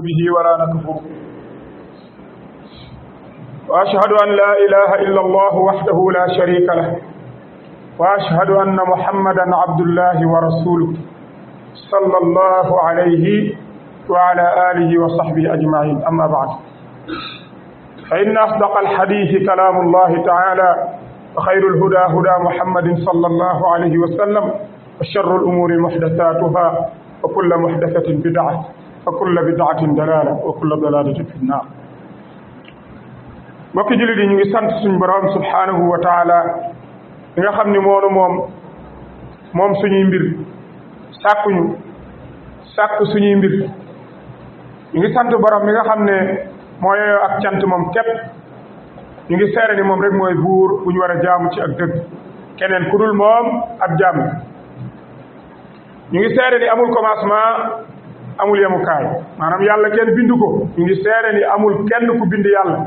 به ولا نكفر وأشهد أن لا إله إلا الله وحده لا شريك له وأشهد أن محمدا عبد الله ورسوله صلى الله عليه وعلى آله وصحبه أجمعين. أما بعد، فإن أصدق الحديث كلام الله تعالى، وخير الهدى هدى محمد صلى الله عليه وسلم، وشر الأمور محدثاتها، وكل محدثة بدعة، وكل بدعة دلالة، وكل ضلالة في النار. mbokki jullit yi ñu ngi sant suñu borom subhanahu wa taala li nga xam ni moom suñuy mbir sàkk suñuy mbir. ñu ngi sant borom mi nga xam ne moo yeyoo ak cant moom képp. ñu ngi seere ni moom rek mooy buur bu ñu war a jaamu ci ak dëgg, keneen ku dul moom ab jaam. ñu ngi seere ni amul commencement, amul yemukaay, maanaam yàlla kenn bindu ko. ñu ngi seere ni amul kenn ku bind yàlla.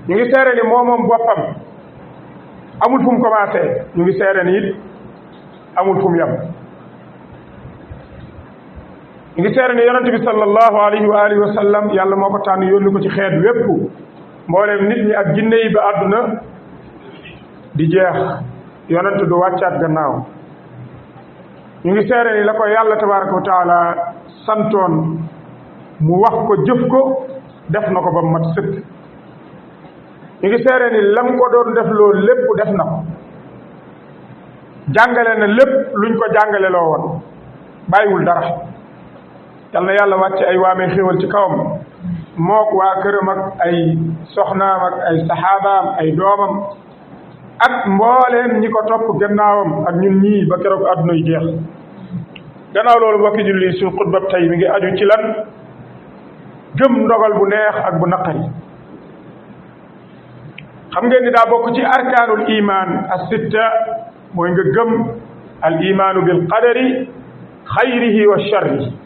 ñu ngi seere ni moom boppam amul fu mu commencé. ñu ngi seere ni it amul fu mu yem. ñu ngi seere ni yonent bi sallallahu alayhi wa alihi wa sallam yàlla moo ko tànn yónni ko ci xeet wépp, mbooleem nit ñi ak jinne yi ba àdduna di jeex. yonent du wàccaat gannaaw. ñu ngi seere ni la ko yàlla tabaraka wa taala santoon mu wax ko jëf ko def na ko ba mat sëkk. ñu ngi seere ni lam ko doon def loolu lépp def na ko. jàngale na lépp luñ ko jàngale loo woon, bàyyiwul dara. yal na yàlla wàcce ay waamee xéwal ci kawam, mook waa këram ak ay soxnaam ak ay saxaabaam ay doomam ak mbooleem ñi ko topp gannaawam ak ñun ñii ba keroog àdduna yu jeex. gannaaw loolu mbokki julli suñu xutbab tey mi ngi aju ci lan? gëm ndogal bu neex ak bu naqari. xam ngeen ni daa bokk ci arkaanul iman as-sitta, mooy nga gëm al imaanu bil qadari xayrihi wa sharrihi.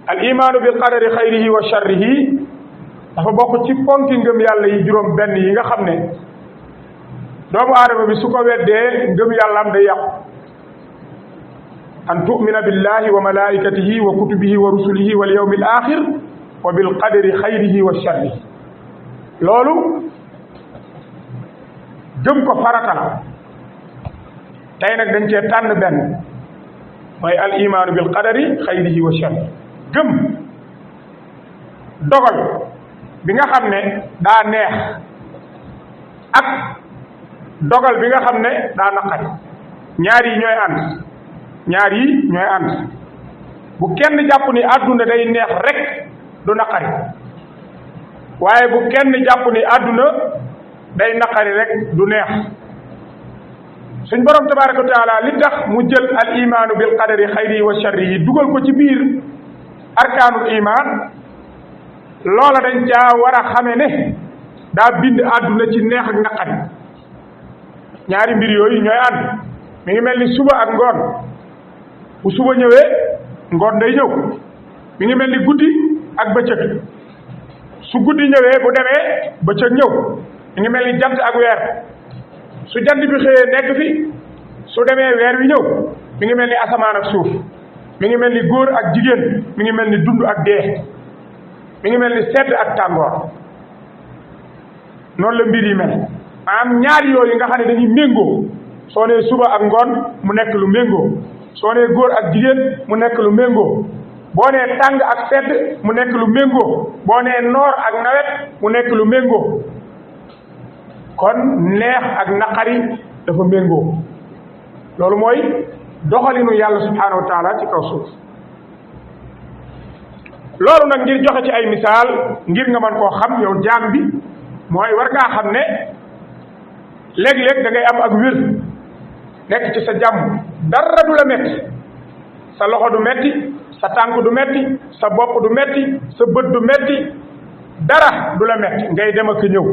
al imaanu bil qadari xayrihi wa sharrihi dafa bokk ci ponki ngëm yàlla yi juróom benn yi nga xam ne doomu aadama bi su ko weddee ngëm yàllaam day yàqu. an tu'mina billahi wa malaikatihi wa kutubihi wa rusulihi wal yawmil axir wa bil qadari xayrihi wa sharrihi. loolu gëm ko farata la. tey nag dañ cee tànn benn, mooy al imaanu bil qadari xayrihi wa sharrihi. gëm dogal bi nga xam ne daa neex ak dogal bi nga xam ne daa naqari. ñaar yi ñooy ànd. bu kenn jàpp ni àdduna day neex rek du naqari, waaye bu kenn jàpp ni àdduna day naqari rek du neex. suñ borom tabaraka wa taala li tax mu jël al imaanu bil qadari xayri wa sharri yi dugal ko ci biir arkaanul iman, loola dañ caa war a xame ne daa bind àdduna ci neex ak naqari. ñaari mbir yooyu ñooy ànd. mi ngi mel ni suba ak ngoon. bu suba ñëwee ngoon day ñëw. mi ngi mel ni guddi ak bëccëg. su guddi ñëwee bu demee bëccëg ñëw. mi ngi mel ni jant ak weer. su jant bi xëyee nekk fi, su demee weer wi ñëw. mi ngi mel ni asamaan ak suuf. mi ngi mel ni góor ak jigéen. mi ngi mel ni dund ak dee. mi ngi mel ni sedd ak tàngoor. noonu la mbir yi mel. maanaam ñaar yooyu nga xam ne dañuy méngoo. soo nee suba ak ngoon mu nekk lu méngoo. soo nee góor ak jigéen mu nekk lu méngoo. boo nee tàng ak sedd mu nekk lu méngoo. boo nee noor ak nawet mu nekk lu méngoo. kon neex ak naqari dafa méngoo. loolu mooy doxalinu yàlla subhanahu wa taala ci kaw suuf. loolu nag ngir joxe ci ay misaal ngir nga mën koo xam yow jaam bi, mooy war ngaa xam ne léeg-léeg da ngay am ak wér, nekk ci sa jàmm, dara du la metti. sa loxo du metti, sa tànk du metti, sa bopp du metti, sa bët du metti, dara du la metti. ngay dem ak ñëw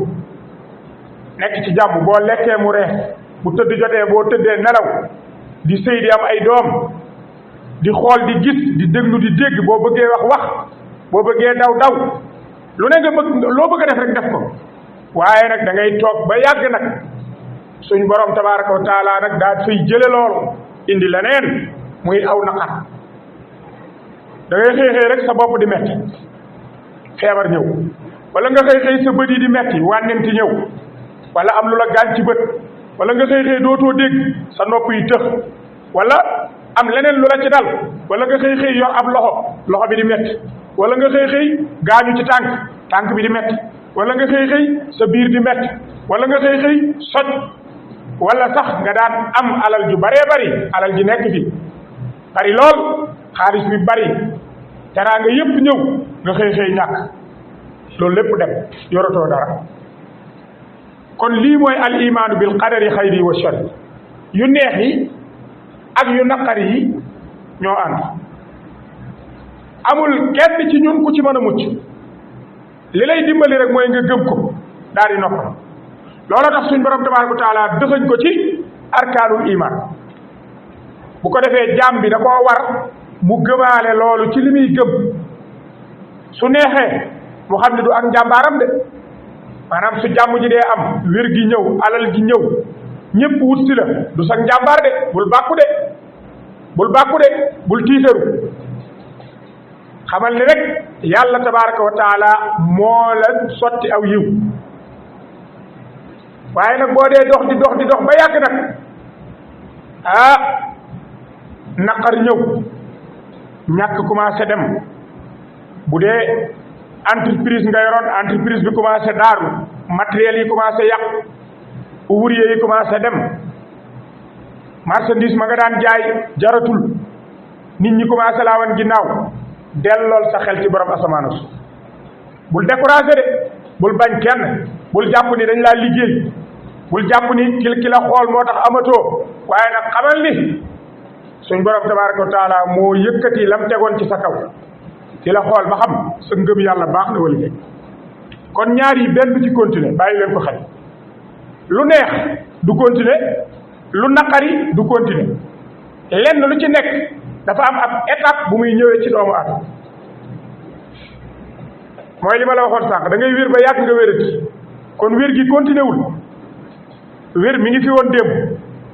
nekk ci jàmm. boo lekkee mu rees, bu tëdd jotee boo tëddee nelaw, di sëy di am ay doom, di xool di gis, di déglu di dégg, boo bëggee wax boo bëggee daw lu ne nga bëgg, loo bëgg a def rek def ko. waaye nag da ngay toog ba yàgg nag suñ borom tabaraka wa taala nag daa fay jële loolu indi leneen muy aw naqar. da ngay xëy rek sa bopp di metti feebar ñëw, wala nga xëy sa bët yi di metti wànnenti ñëw, wala am lu la gaañ ci bët, wala nga xëy dootoo dégg sa nopp yi tëx, wala am leneen lu la ci dal, wala nga xëy yor ab loxo bi di metti, wala nga xëy gaañu ci tànk bi di metti, wala nga xëy sa biir di metti, wala nga xëy soj, wala sax nga daan am alal ju baree bari, alal ji nekk fi bari lool, xaalis bi bari, teraanga yépp ñëw, nga xëy ñàkk loolu lépp dem yoratoo dara. kon lii mooy al imaanu bil qadari xayri wa sharri, yu neex yi ak yu naqari yi ñoo ànd. amul kenn ci ñun ku ci mën a mucc, li lay dimbali rek mooy nga gëm ko daal di noppal. loolu tax suñ borom tabaaraka wa taala dëxëñ ko ci arkaanul iman. bu ko defee jaam bi da koo war mu gëmaale loolu ci li muy gëm. su neexee mu xam ne du ak njàmbaaram de, maanaam su jàmm ji dee am, wér gi ñëw, alal gi ñëw, ñëpp wut si la, du sax njàmbaar de, bul bàkku de bul tiitaru. xamal ni rek yàlla tabaaraka wa taala moo la sotti aw yiw. waaye nag boo dee dox di dox ba yàgg nag naqar ñëw, ñàkk commencé dem. bu dee entreprise nga yoroon, entreprise bi commencé daaru, matériel yi commencé yàq, ouvrier yi commencé dem, marchandise ma nga daan jaay jaratul, nit ñi commencé laa wan ginnaaw. dellool sa xel ci borom asamaan su. bul découragé de, bul bañ kenn, bul jàpp ni dañ laa liggéey, bul jàpp ni ki la xool moo tax amatoo. waaye nag xamal ni suñ borom tabaaraka wa taala moo yëkkati lam tegoon ci sa kaw, ci la xool ba xam sa ngëm yàlla baax na wala déet. kon ñaar yi benn du ci continuer, bàyyi leen ko xel. lu neex du continuer, lu naqari du continuer. lenn lu ci nekk dafa am ab étape bu muy ñëwee ci doomu aadama. mooy li ma la waxoon sànq, da ngay wér ba yàgg nga wérati, kon wér gi continuer wul. wér mi ngi fi woon démb,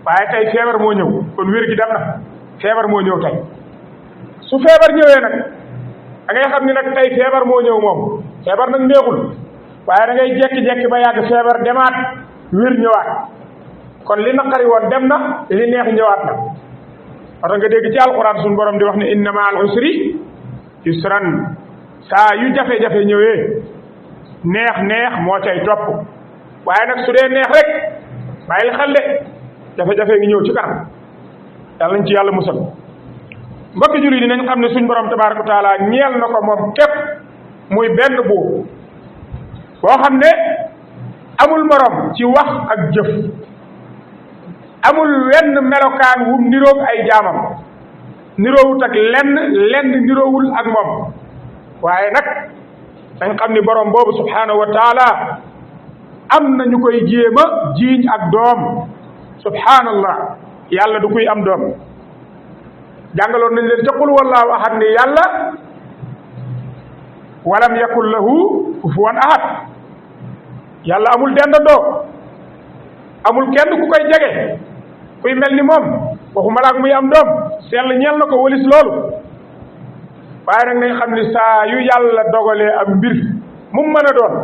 waaye tey feebar moo ñëw, kon wér gi dem na, feebar moo ñëw tey. su feebar ñëwee nag da ngay xam ni nag tey feebar moo ñëw moom. feebar nag neexul, waaye da ngay jekki-jekki ba yàgg feebar demaat, wér ñëwaat. kon li naqari woon dem na, li neex ñëwaat na. parce que nga dégg ci alquran suñu borom di wax ne inna ma'al usri yusran. saa yu jafe-jafe ñëwee neex moo cay topp. waaye nag su dee neex rek bàyyil xel de, jafe-jafe ngi ñëw ci kanam. yàlla nañ ci yàlla musal. mbokki jullit yi nañ xam ne suñ borom tabaaraka wa taala ñeel na ko moom képp muy benn buur boo xam ne amul morom ci wax ak jëf, amul wenn melokaan wum niroog ay jaamam, niroowut ak lenn niroowul ak moom. waaye nag dañ xam ni borom boobu subhaanahu wa taala am na ñu koy jéema jiiñ ak doom. subhaanallah, yàlla du kuy am doom. jàngaloon nañ leen ca qul wallahu ahad ni yàlla walam yakul lahu kufuwan ahad. yàlla amul dendandoo, amul kenn ku koy jege kuy mel ni moom, waxuma la ak muy am doom. sell ñeel na ko walis loolu. waaye nag nañ xam ni saa yu yàlla dogalee am mbir mu mën a doon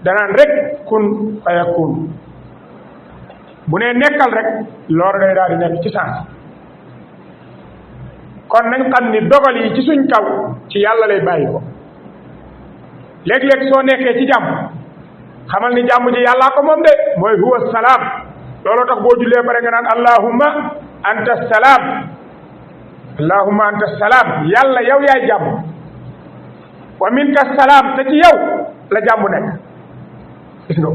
danaan rek kun fayakun. bu nee nekkal rek loolu day daal di nekk ci sens. kon nañ xam ni dogal yi ci suñ kaw ci yàlla lay bàyyi ko. léeg-léeg soo nekkee ci jàmm xamal ni jàmm ji yàllaa ko moom de, mooy huwa salaam. looloo tax boo jullee bare nga naan allahumma anta salaam, allahumma anta salaam. yàlla yow yaay jàmm, wa minka salaam, te ci yow la jàmm nekk. gis nga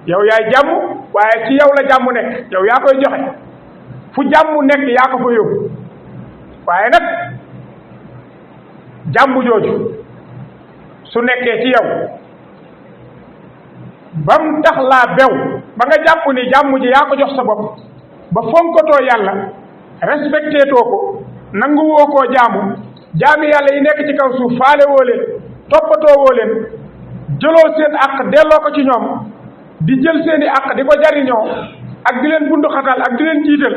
yow yaay jàmm, waaye ci yow la jàmm nekk. yow yaa koy joxe, fu jàmm nekk yaa ko fa yóbbu. waaye nag jàmm jooju su nekkee ci yow bam tax laa bew ba nga jàpp ni jàmm ji yaa ko jox sa bopp, ba fonkatoo yàlla, respecté too ko, nangu woo koo jaamu, jaami yàlla yi nekk ci kaw suuf faale woo leen, toppatoo woo leen, jëloo seen àq delloo ko ci ñoom, di jël seeni àq di ko jariñoo ak di leen bundu xatal ak di leen jiital.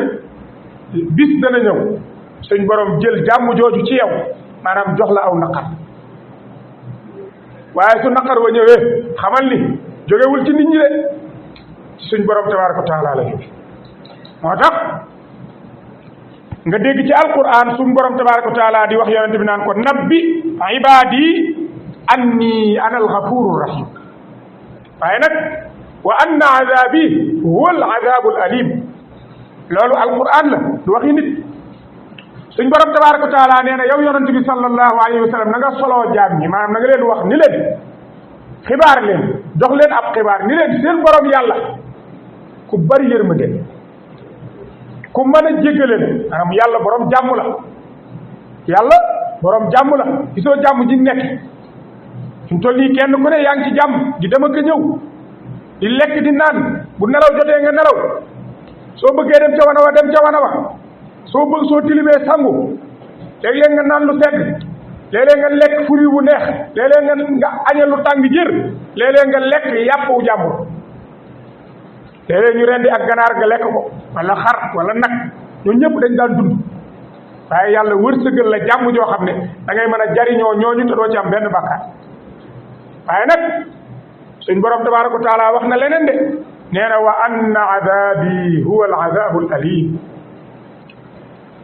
bis dana ñëw suñ borom jël jàmm jooju ci yow maanaam jox la aw naqar waaye su naqar wa ñëwee xamal ni jógewul ci nit ñi de ci suñ borom tabaaraka wa taala la jóge moo tax nga dégg ci alquran suñ borom tabaaraka wa taala di wax yonente bi naan ko nabbi ibaadi anni ana alghafuru rahim waaye nag wa anna azabi huwa al azabu al alim loolu alquran la du waxi nit suñ borom tabaaraka wa taala nee na yow yonente bi sallallahu alayhi wa sallam na nga soloo jaam ñi maanaam na nga leen wax ni leen xibaar leen jox leen ab xibaar ni leen seen borom yàlla ku bari yërmande ku mën a jéggale maanaam yàlla borom jàmm la yàlla borom jàmm la gisoo jàmm ji nekk fi mu toll nii kenn ku ne yaa ngi ci jàmm di dem ak a ñëw di lekk di naan bu nelaw jotee nga nelaw soo bëggee dem ca wana wa dem ca wana wa soo tilimee sangu léeg-léeg nga naan lu sedd léeg-léeg nga lekk furi bu neex léeg-léeg nga añe lu tàng jër léeg-léeg nga lekk yàpp wu jàmbur léeg-léeg ñu rendi ak ganaar nga lekk ko wala xar wala nag ñun ñëpp dañ daan dund waaye yàlla wërsëgal la jàmm joo xam ne da ngay mën a jariñoo ñooñu te doo ci am benn bàkkaar waaye nag suñ borom tabaaraka wa taala wax na leneen de nee na wa anna adabi huwa al azabu al alim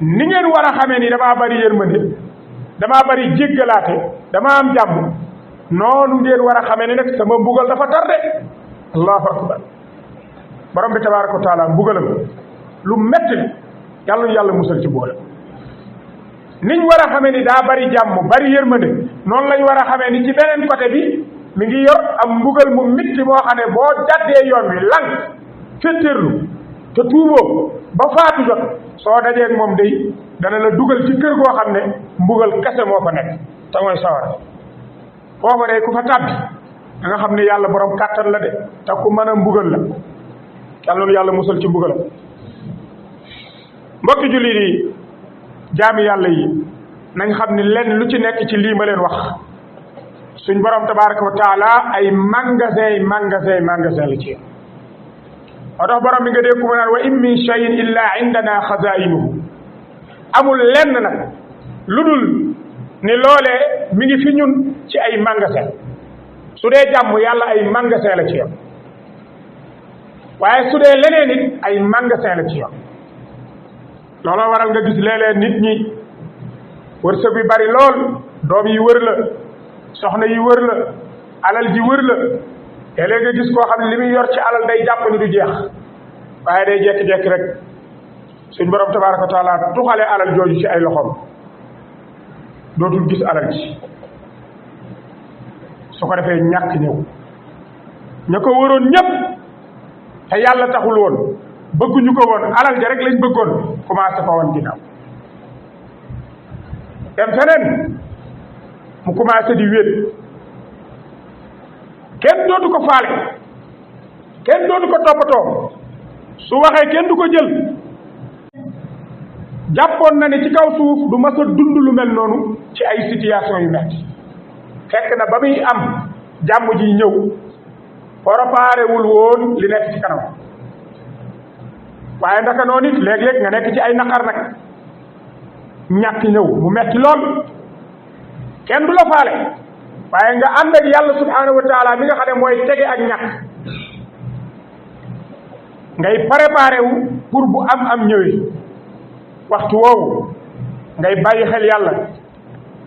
ni ngeen war a xamee ni damaa bari yërmande damaa bari jéggalaate dama am jàmm noonu ngeen war a xamee ni nag sama mbugal dafa tar de allahu akbar borom bi tabaaraka wa taala mbugalam lu metti yàlla ñu yàlla musal ci mbugalam niñ war a xamee ni daa bari jàmm bari yërmande noonu lañ war a xamee ni ci beneen côté bi mi ngi yor am mbugal mu mitti moo xam ne boo jàddee yoon wi lang féttéerlu te tuuboo ba faatu jot soo dajeeg moom day dana la dugal ci kër goo xam ne mbugal kese moo fa nekk te mooy sawara foofa day ku fa tàbbi da nga xam ne yàlla borom kàttan la de te ku mën a mbugal la yàlla loolu yàlla musal ci mbugalam mbokki jullit yi jaami yàlla yi nañ xam ni lenn lu ci nekk ci lii ma leen wax suñ borom tabaraka wa taala ay magasin la ci moo tax borom bi nga dégg ku ma naan wa in min cheyin illa indana xazainuhu amul lenn nag lu dul ni loolee mi ngi fi ñun ci ay magasin su dee jàmm yàlla ay magasin la ci yow waaye su dee leneen it ay magasin la ci yow looloo waral nga gis léeg-léeg nit ñi wërsëg bi bari lool doom yi wër la soxna yi wër la alal ji wër la léeg-léeg nga gis koo xam ne li muy yor ci alal day jàpp ni du jeex waaye day jekki-jekki rek suñ borom tabaaraka wa taala tuxale alal jooju ci ay loxoom dootul gis alal ji su ko defee ñàkk ñëw ña ko waroon ñëpp te yàlla taxul woon bëgguñu ko woon alal ja rek lañ bëggoon commencé ko woon ginnaaw dem feneen mu commencé di wéet kenn dootu ko faale kenn dootu ko toppatoo su waxee kenn du ko jël jàppoon na ne ci kaw suuf du mas a dund lu mel noonu ci ay situation yu metti fekk na ba muy am jàmm ji ñëw préparé wul woon li nekk ci kanam waaye ndaka noonu it léeg-léeg nga nekk ci ay naqar nag ñàkk ñëw mu metti lool kenn du la faale waaye nga ànd ak yàlla subhanahu wa taala mi nga xam ne mooy tege ak ñàkk ngay préparé wu pour bu am ñëwee waxtu woowu ngay bàyyi xel yàlla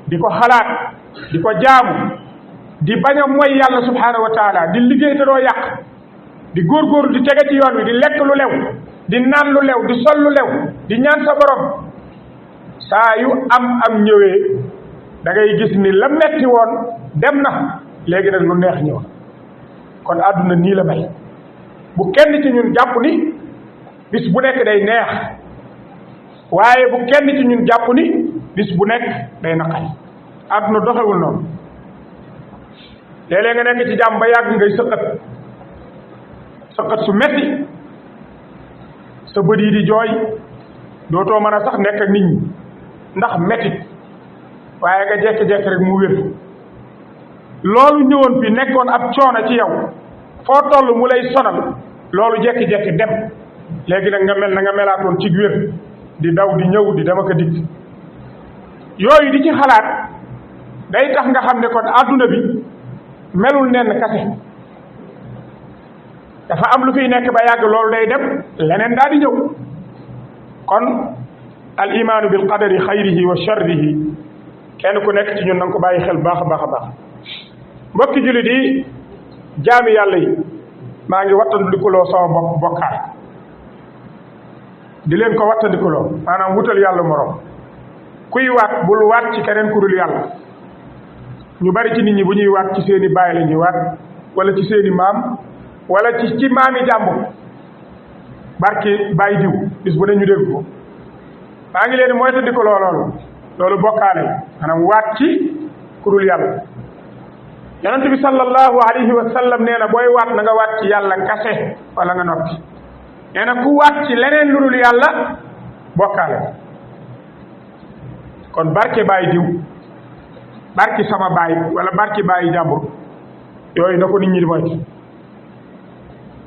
di ko xalaat di ko jaamu di bañ a moy yàlla subhanahu wa taala di liggéey te doo yàq di góorgóorlu di tege ci yoon wi di lekk lu lew di naan lu lew di sol lu lew di ñaan sa borom saa yu am ñëwee da ngay gis ni la metti woon dem na léegi nag lu neex ñëw kon àdduna nii la mel bu kenn ci ñun jàpp ni bis bu nekk day neex waaye bu kenn ci ñun jàpp ni bis bu nekk day naqari àdduna doxewul noonu léeg-léeg nga nekk ci jàmm ba yàgg ngay sëqat su metti sa bët yi di jooy dootoo mën a sax nekk ak nit ñi ndax mettit waaye nga jekki-jekki rek mu wér loolu ñëwoon bi nekkoon ab coono ci yow foo toll mu lay sonal loolu jekki-jekki dem léegi nag nga mel na nga melaatoon ci wér di daw di ñëw di dem ak a dikk yooyu di ci xalaat day tax nga xam ne kon adduna bi melul nenn kase dafa am lu fiy nekk ba yàgg loolu day dem leneen daal di ñëw kon al imaanu bil qadari xayrihi wa sharrihi kenn ku nekk ci ñun na nga ko bàyyi xel baax a baax a baax mbokki jullit yi jaami yàlla yi maa ngi wattandikuloo sama bopp bokkaal di leen ko wattandikuloo maanaam wutal yàlla morom kuy waat bul waat ci keneen ku dul yàlla ñu bari ci nit ñi bu ñuy waat ci seeni baay la ñuy waat wala ci seeni maam wala ci maami jàmbur barki baay diw bis bu ne ñu dégg ko maa ngi leen mooy tandikuloo loolu bokkaale maanaam waat ci ku dul yàlla yonent bi sallallahu alayhi wa sallam nee na booy waat na nga waat ci yàlla kase wala nga noppi nee na ku waat ci leneen lu dul yàlla bokkaale kon barke baay diw barki sama baay wala barki baayi jàmbur yooyu na ko nit ñi di moytu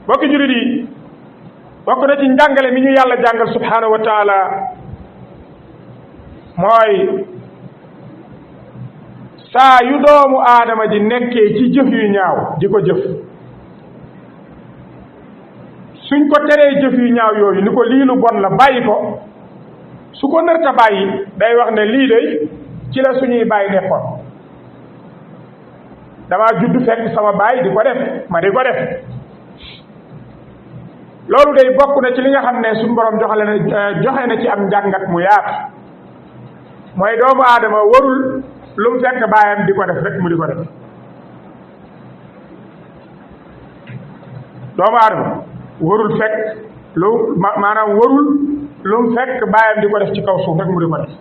bokki jurit yi bokk na ci njàngale mi ñu yàlla jàngal subhanahu wa taala mooy saa yu doomu aadama ji nekkee ci jëf yu ñaaw di ko jëf suñ ko teree jëf yu ñaaw yooyu ni ko lii lu bon la bàyyi ko su ko nërta bàyyi day wax ne lii day ci la suñuy bàyyi nekkoon dama judd fekk sama baay di ko def ma di ko def loolu day bokk na ci li nga xam ne suñu borom joxe na ci am njàngat mu yaatu mooy doomu aadama warul lu mu fekk baayam di ko def rek mu di ko def doomu aadama warul fekk maanaam warul lu mu fekk baayam di ko def ci kaw suuf rek mu di ko def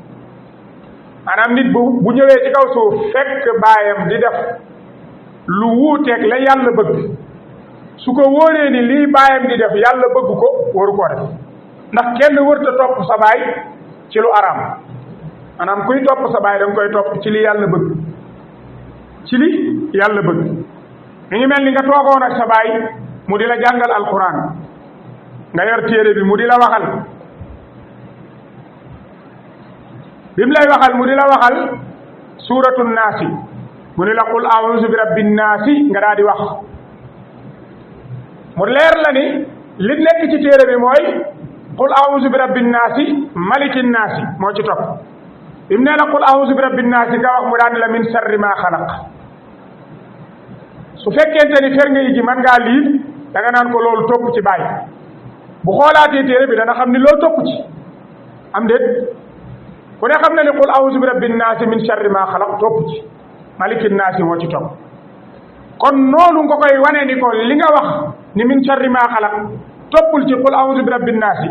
maanaam nit bu ñëwee ci kaw suuf fekk baayam di def lu wuuteeg la yàlla bëgg su ko wóoree ni lii baayam di def yàlla bëgg ko waru koo def ndax kenn wërta topp sa baay ci lu araam maanaam kuy topp sa baay da nga koy topp ci li yàlla bëgg ci li yàlla bëgg mi ngi mel ni nga toogoon ak sa baay mu di la jàngal alquran nga yor téere bi mu di la waxal bi mu lay waxal mu di la waxal suuratu naasi mu ni la qul a'uuzu bi rabbin naasi nga daal di wax mu leer la ni li nekk ci téere bi mooy qul a'uuzu bi rabbin naasi malikin naasi moo ci topp bi mu nee la qul a'uuzu bi rabbin naasi nga wax mu daan la min sarri maa xalaq su fekkente ni fer nga yi ji man ngaa liir da nga naan ko loolu topp ci bàyyi bu xoolaatee téere bi dana xam ni loolu topp ci am déet ku ne xam na ne qul a'uuzu bi rabbin naasi min sarri maa xalaq topp ci malikin naasi moo ci topp kon noonu nga koy wane ni ko li nga wax ni min sarri maa xalaq toppul ci qul a'uuzu bi rabbin naasi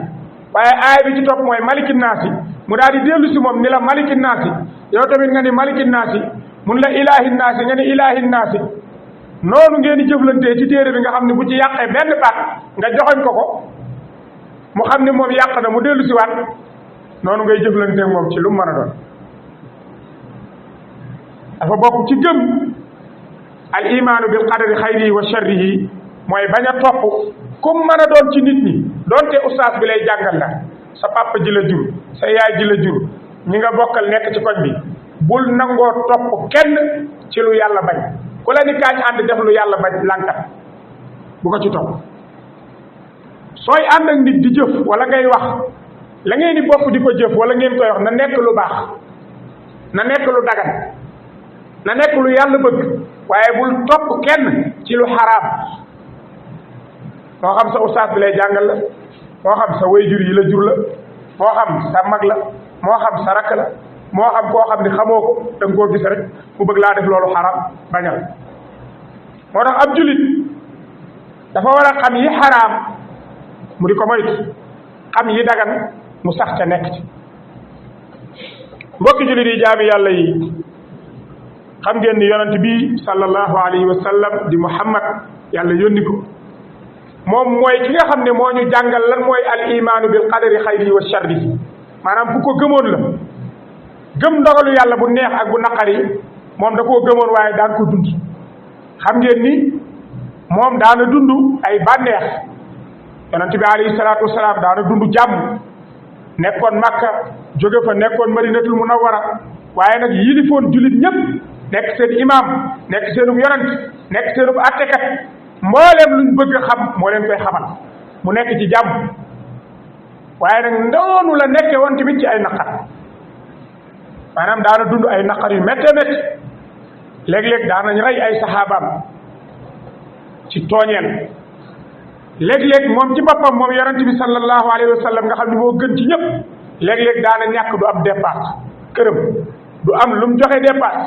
waaye aaya bi ci topp mooy malikin naasi mu daal di dellu si moom ni la malikin naasi yow tamit nga ni malikin naasi mun la ilaahin naasi nga ni ilaahin naasi noonu ngeen di jëflantee ci téere bi nga xam ne bu ci yàqee benn baat nga joxoñ ko mu xam ne moom yàq na mu dellu si waat noonu ngay jëflantee moom ci lu mu mën a doon dafa bokk ci gëm al imaanu bil qadari xayrihi wa sharrihi mooy bañ a topp comme mën a doon ci nit ñi doonte ustaas bi lay jàngal la sa papa ji la jur sa yaay ji la jur ñi nga bokkal nekk ci koñ bi bul nangoo topp kenn ci lu yàlla bañ ku la ni kaañ ànd def lu yàlla bañ lànkat bu ko ci topp sooy ànd ak nit di jëf wala ngay wax la ngeen di bokk di ko jëf wala ngeen koy wax na nekk lu baax na nekk lu dagan na nekk lu yàlla bëgg waaye bul topp kenn ci lu xaraam moo xam sa ustaas bi lay jàngal la moo xam sa wayjur yi la jur la moo xam sa mag la moo xam sa rakk la moo xam koo xam ni xamoo ko da nga koo gis rek mu bëgg laa def loolu xaraam bañal moo tax ab julit dafa war a xam yi xaraam mu di ko moytu xam yi dagan mu sax ca nekk ci mbokki julit yi jaami yàlla yi xam ngeen ni yonent bi sallallahu alayhi wa sallam di muhammad yàlla yónni ko moom mooy ki nga xam ne moo ñu jàngal lan mooy al imaanu bil qadari xayri wa sharri maanaam ku ko gëmoon la gëm ndogalu yàlla bu neex ak bu naqari moom da koo gëmoon waaye daan ko dund xam ngeen ni moom daana dund ay bànneex yonent bi alayhi salaatu wasalaam daana dund jàmm nekkoon makka jóge fa nekkoon madinatul munawwara waaye nag yilifoon jullit ñëpp nekk seen imam nekk seenub yonent nekk seenub attekat mbooleem luñ bëgg a xam moo leen koy xamal mu nekk ci jàmm waaye nag noonu la nekke woon tamit ci ay naqar maanaam daana dund ay naqar yu métte métti léeg-léeg daanañ rey ay saxaabaam ci tooñeel léeg-léeg moom ci boppam moom yonent bi sallallahu alayhi wa sallam nga xam ne moo gën ci ñëpp léeg-léeg daana ñàkk du am dépasse këram du am lu mu joxe dépasse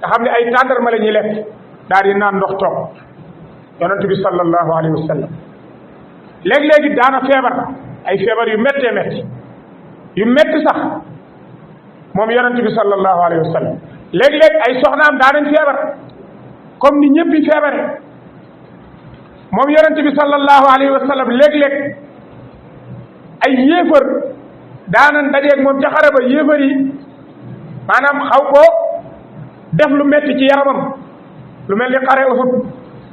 nga xam ne ay tàndarma la ñuy lekk daal di naan ndox toog yonent bi sallallahu alayhi wa sallam léeg-léegi daana feebar ay feebar yu méttee métti yu métti sax moom yonent bi sallallahu alayhi wa sallam léeg-léeg ay soxnaam daanañ feebar comme ni ñëpp yi feebare moom yonent bi sallallahu alayhi wa sallam léeg-léeg ay yéefar daanan dajeeg moom ca xare ba yéefar yi maanaam xaw koo def lu metti ci yaramam lu mel ni xare Uhud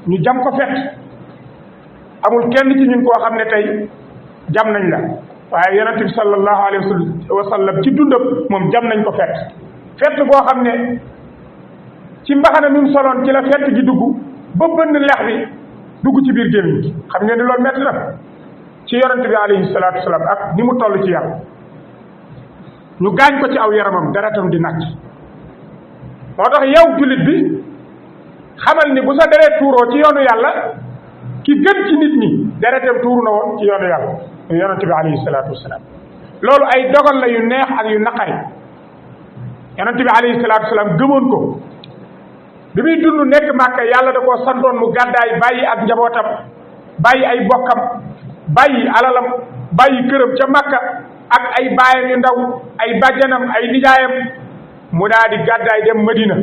ñu jam ko fet amul kenn ci ñun koo xam ne tey jam nañ la waaye yonent bi sallallahu alayhi wa sallam ci dundam moom jam nañ ko fett boo xam ne ci mbaxana mi mu soloon ci la fett gi dugg ba bënn lex bi dugg ci biir gémmiñ gi xam ngeen ni loolu metti na ci yonent bi alayhi salaatu wasalaam ak ni mu toll ci yàlla ñu gaañ ko ci aw yaramam deretam di nàcc moo tax yow jullit bi xamal ni bu sa deret tuuroo ci yoonu yàlla ki gën ci nit ñi deretam tuuru na woon ci yoonu yàlla yonent bi alayhi salaatu wasalaam loolu ay dogal la yu neex ak yu naqari yonent bi alayhi salaatu wasalaam gëmoon ko bi muy dund nekk Màkka yàlla da koo santoon mu gàddaay bàyyi ak njabootam bàyyi ay bokkam bàyyi alalam bàyyi këram ca Màkka ak ay baayam yu ndaw ay bàjjanam ay nijaayam mu daal di gàddaay dem Madina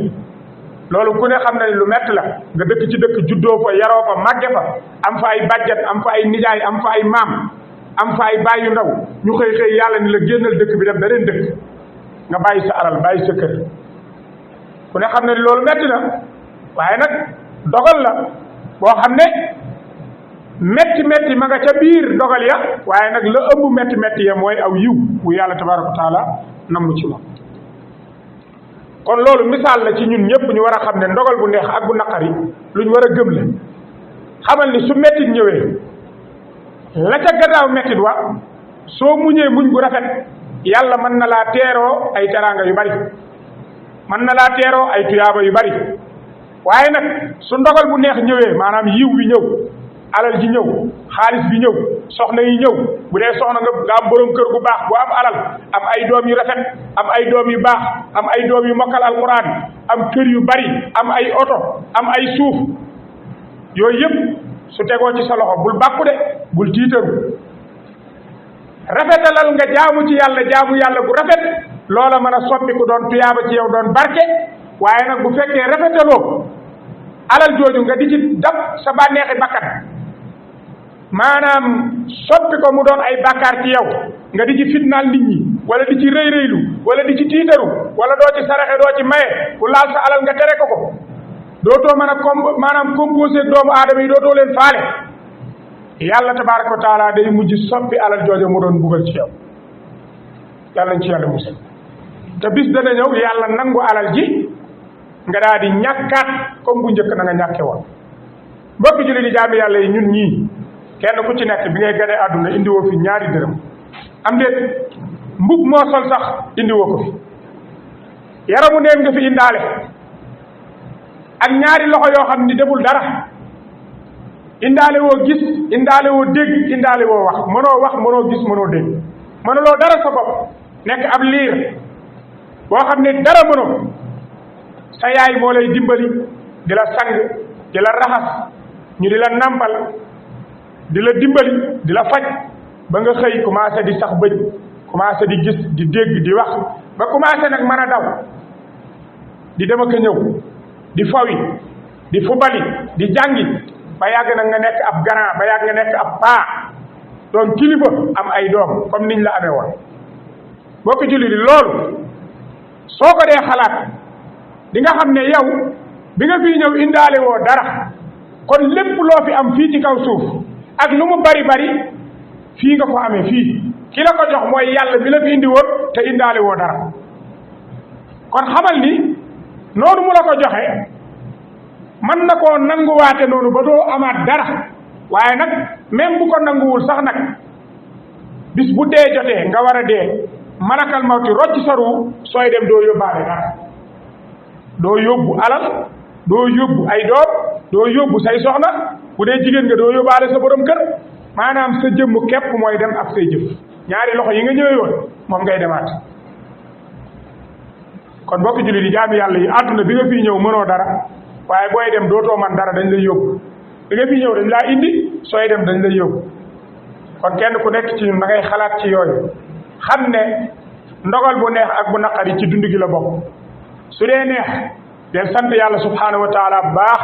loolu ku ne xam na ne lu metti la nga dëkk ci dëkk juddoo fa yaroo fa màgge fa am fa ay bàjjan am fa ay nijaay am fa ay maam am fa ay baay yu ndaw ñu xëy yàlla ni la génnal dëkk bi dem beneen dëkk nga bàyyi sa alal bàyyi sa kër ku ne xam ne loolu metti na waaye nag dogal la boo xam ne metti ma nga ca biir dogal ya waaye nag la ëmb metti ya mooy aw yiw bu yàlla tabaraka wa taala namm ci moom kon loolu misaal la ci ñun ñëpp ñu war a xam ne ndogal bu neex ak bu naqari luñ war a gëm la xamal ni su mettit ñëwee la ca gannaaw mettit wa soo muñee muñ bu rafet yàlla mën na laa teeroo ay teraanga yu bari mën na laa teeroo ay tuyaaba yu bari waaye nag su ndogal bu neex ñëwee maanaam yiw bi ñëw alal ji ñëw xaalis bi ñëw soxna yi ñëw bu dee soxna nga am borom kër gu baax bu am alal am ay doom yu rafet am ay doom yu baax am ay doom yu mokkal alquran am kër yu bari am ay oto am ay suuf yooyu yëpp su tegoo ci sa loxo bul bàkku de bul tiitaru rafetalal nga jaamu ci yàlla gu rafet loola mën a soppi ku doon tuyaaba ci yow doon barke waaye nag bu fekkee rafetaloo alal jooju nga di ci dab sa bànneexi bakkan maanaam soppi ko mu doon ay bàkkaar ci yow nga di ci fitnaal nit ñi wala di ci rëy-rëylu wala di ci tiitaru wala doo ci saraxe doo ci maye ku laal sa alal nga tere ko dootoo mën a maanaam composé doomu aadama yi dootoo leen faale yàlla tabaraka wa taala day mujj soppi alal jooju mu doon bugal ci yow yàlla nañ ci yàlla musal te bis dana ñëw yàlla nangu alal ji nga daal di ñàkkaat comme bu njëkk na nga ñàkke woon mbokki julli di jaami yàlla yi ñun ñii kenn ku ci nekk bi ngay gane àdduna indiwoo fi ñaari dërëm am déet mbub moo sol sax indiwoo ko fi yaramu neen nga fi indaale ak ñaari loxo yoo xam ni deful dara indaale woo gis indaale woo dégg indaale woo wax mënoo gis mënoo dégg mënuloo dara sa bopp nekk ab liir boo xam ne dara mënoo sa yaay moo lay dimbali di la sang di la raxas ñu di la nampal di la dimbali di la faj ba nga xëy commencé di sax bëñ commencé di gis di dégg di wax ba commencé nag mën a daw di dem ak a ñëw di fawi di fubali di jàngi ba yàgg nag nga nekk ab grand ba yàgg nga nekk ab paa doon kilifa am ay doom comme niñ la amee woon bokk julli di loolu soo ko dee xalaat di nga xam ne yow bi nga fii ñëw indaale woo dara kon lépp loo fi am fii ci kaw suuf ak lu mu bari bari fii nga ko amee fii ki la ko jox mooy yàlla bi la fi indi woon te indaale woo dara kon xamal ni noonu mu la ko joxe man na koo nanguwaate noonu ba doo amaat dara waaye nag même bu ko nanguwul sax nag bis bu dee jotee nga war a dee malakal mawti rocc sa ruu sooy dem doo yóbbaale dara doo yóbbu alal doo yóbbu ay doom doo yóbbu say soxna bu dee jigéen nga doo yóbbaale sa borom kër maanaam sa jëmm képp mooy dem ak say jëf ñaari loxo yi nga ñëwee woon moom ngay demaat kon mbokki jullit yi jaami yàlla yi àdduna bi nga fii ñëw mënoo dara waaye booy dem dootoo man dara dañ lay yóbbu bi nga fii ñëw dañ laa indi sooy dem dañ lay yóbbu kon kenn ku nekk ci ñun da ngay xalaat ci yooyu xam ne ndogal bu neex ak bu naqari ci dund gi la bokk su dee neex del sant yàlla subhanahu wa taala bu baax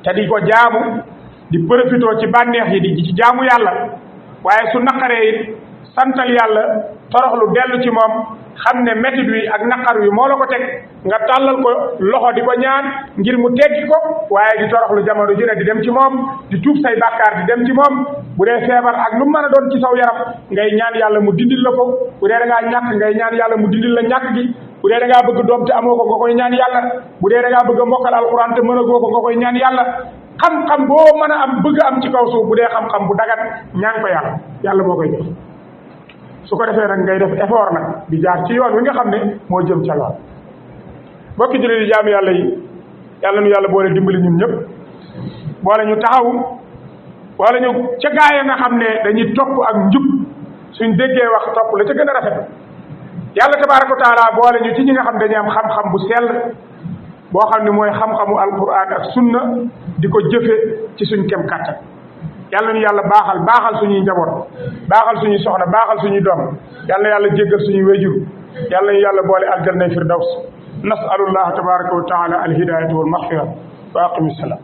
te di ko jaamu di profitoo ci bànneex yi di ci jaamu yàlla waaye su naqaree it santal yàlla toroxlu dellu ci moom xam ne métit wi ak naqar wi moo la ko teg nga tàllal ko loxo di ko ñaan ngir mu teggi ko waaye di toroxlu jamono ju ne di dem ci moom di tuub say bàkkaar di dem ci moom bu dee feebar ak lu mën a doon ci saw yaram ngay ñaan yàlla mu dindil la ko bu dee da ngaa ñàkk ngay ñaan yàlla mu dindil la ñàkk gi bu dee da ngaa bëgg doom te amoo ko nga koy ñaan yàlla bu dee da ngaa bëgg a mokkal alxuraan te mën a goo ko nga koy ñaan yàlla xam-xam boo mën a am bëgg am ci kaw suuf bu dee xam-xam bu dagat ñaan ko yàlla yàlla moo koy def su ko defee nag ngay def effort nag di jaar ci yoon wi nga xam ne moo jëm ca lool mbokki jullit yi jaamu yàlla yi yàlla nu yàlla boole dimbali ñun ñëpp boole ñu taxawu boole ñu ca gaaya nga xam ne dañuy topp ak njub suñ déggee wax topp la ca gën a rafet yàlla tabaaraka wa taala boole ñu ci ñi nga xam dañuy am xam-xam bu sell boo xam ne mooy xam-xamu alquran ak sunna di ko jëfe ci suñ kem kàttan yàlla ñu yàlla baaxal suñuy njaboot baaxal suñuy soxna baaxal suñuy doom yàlla yàlla jéggal suñuy wéjur yàlla ñu yàlla boole aljanna firdaws nasalullaha tabaraka wa taala alhidayata wal maghfira wa aqimi salam